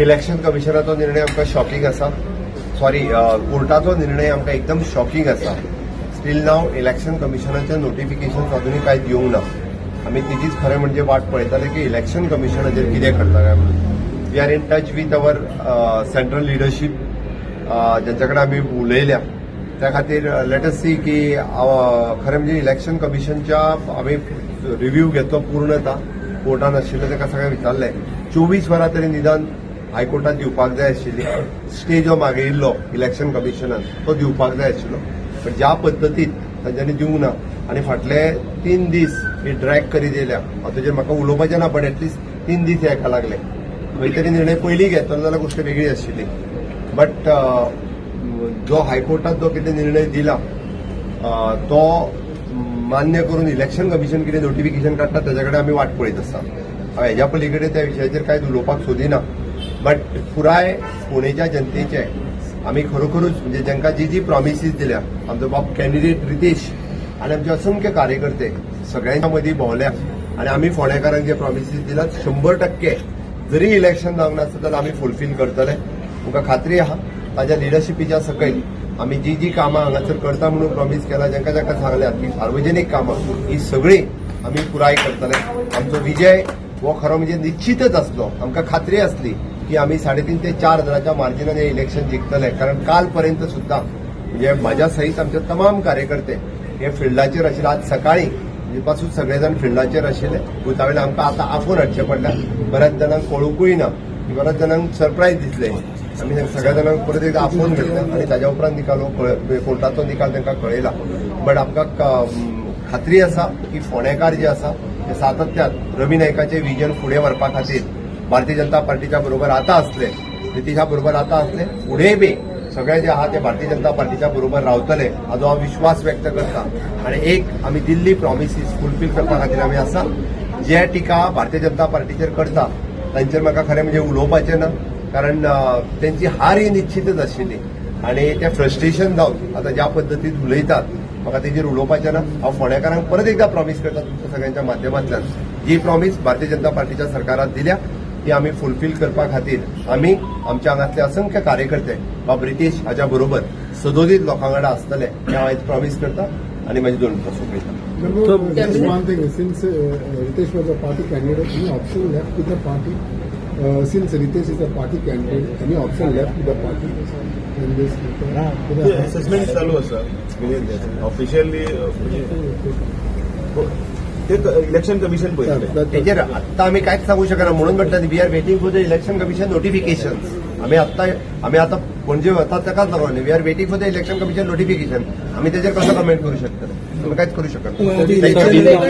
Election कमिशनाचो निर्णय आमकां shocking आसा. सॉरी, कोर्टाचो निर्णय आमकां एकदम शॉकिंग आसा. स्टील नाव इलेक्शन कमिशनाचें नोटिफिकेशन अजुनूय कांय दिवंक ना. आमी तेजीच खरें म्हणजे वाट पळयताले की इलेक्शन कमिशनाचेर कितें घडटा काय म्हणून. We are in touch with our central leadership, ज्यांच्या कडेन आमी उलयल्या. त्या खातीर let us सी की खरें म्हणजे इलेक्शन कमिशनच्या आमी रिव्ह्यू घेतलो पूर्णता. कोर्टान आशिल्ले ताका सगळें विचारलें. 24 वरां तरी निदान हायकोर्टात दिवपाक जाय आशिल्ली. स्टे जो मागयिल्लो इलेक्शन कमिशनान तो दिवपाक जाय आशिल्लो, पण ज्या पद्दतीत तांच्यांनी दिवंक ना आनी फाटले 3 दीस ही ड्रॅग करीत येयल्या. हांव तेजेर म्हाका उलोवपाचें ना, पण एटलिस्ट 3 दीस हे हेका लागले. खंय तरी निर्णय पयलीं घेतलो जाल्यार गोश्ट वेगळी आशिल्ली. बट जो हायकोर्टात जो कितें निर्णय दिला तो मान्य करून इलेक्शन कमिशन कितें नोटिफिकेशन काडटा, ताच्या कडेन आमी वाट पळयत आसा. हांव हेज्या पलीकडे त्या विशयाचेर कांयच उलोवपाक सोदिना. बट पुराय फोंडेच्या जनतेचे आमी खरोखरूच म्हणजे जांकां जी जी प्रॉमिसीस दिल्या, आमचो बाब कॅन्डिडेट रितेश आनी आमचे असंख्य कार्यकर्ते सगळ्यांच्या मदीं भोंवल्या आनी आमी फोंडेकारांक जे प्रॉमिसीस दिल्यात, 100% जरी इलेक्शन जावंक नासत जाल्यार आमी फुलफील करतले. तुमकां खात्री आहा, ताज्या लिडरशिपीच्या सकयल आमी जी जी कामां हांगासर करता म्हणून प्रॉमीस केला, जांकां जांकां सांगल्या, ती सार्वजनीक कामां ही सगळीं आमी पुराय करतले. आमचो विजय हो खरो म्हणजे निश्चितच आसलो. आमकां खात्री आसली की आमी 3.5 ते 4 हजाराच्या मार्जिनान हे इलेक्शन जिखतले, कारण काल पर्यंत सुद्दां म्हणजे म्हाज्या सहित आमचे तमाम कार्यकर्ते हे फिल्डाचेर आशिल्ले. आज सकाळी म्हणजे पासून सगळे जाण फिल्डाचेर आशिल्ले. बुथा वयल्यान आमकां आतां आफोवन हाडचें पडल्या. बऱ्याच जाणांक कळुंकूय ना, बऱ्याच जाणांक सरप्रायज दिसले. आमी सगळ्या जाणांक परत एकदा आफोवन घेतले आनी ताज्या उपरांत निकाल हो कोर्टाचो निकाल तांकां कळयला. बट आमकां खात्री आसा की फोंडेकार जे आसा ते सातत्यान रवी नायकाचें विजन फुडें व्हरपा खातीर भारतीय जनता पार्टीच्या बरोबर आतां आसले, नितीशा बरोबर आतां आसले, फुडें बी सगळे जे आहा ते भारतीय जनता पार्टीच्या बरोबर रावतले हाजो हांव विश्वास व्यक्त करता. आनी एक आमी दिल्ली प्रॉमिसीस फुलफील करपा खातीर आमी आसा. जे टिका भारतीय जनता पार्टीचेर करता तांचेर म्हाका खरें म्हणजे उलोवपाचें ना, कारण तेंची हार ही निश्चितच आशिल्ली आनी ते फ्रस्ट्रेशन जावन आतां ज्या पद्दतीन उलयतात, म्हाका तेजेर उलोवपाचें ना. हांव फोंडेकारांक परत एकदा प्रॉमीस करता तुमच्या सगळ्यांच्या माध्यमांतल्यान, जी प्रॉमीस भारतीय जनता पार्टीच्या सरकारान दिल्या ती आमी फुलफील करपा खातीर आमी आमच्या हांगातले असंख्य कार्यकर्ते बाब रितेश हाच्या बरोबर सदोदीत लोकां वांगडा आसतले हें हांव आयज प्रॉमीस करता आनी म्हाजी दोन मिनटां सोंपयता. No, just one thing. Since Ritesh was a party candidate, any option left with the party? Since Ritesh is a party candidate, any option left with the party in this? Assessment चालू आसा. Officially म्हणजे ते election commission पळयतले. तेजेर आत्ता आमी कांयच सांगू शकना. म्हणून म्हटलं, we are waiting for the Election Commission notification. आमी आतां पणजे वतात ताकाच लागून we are waiting for the Election Commission notification. आमी तेजेर कसो कमेंट करू शकतले? आमी कांयच करू शकना.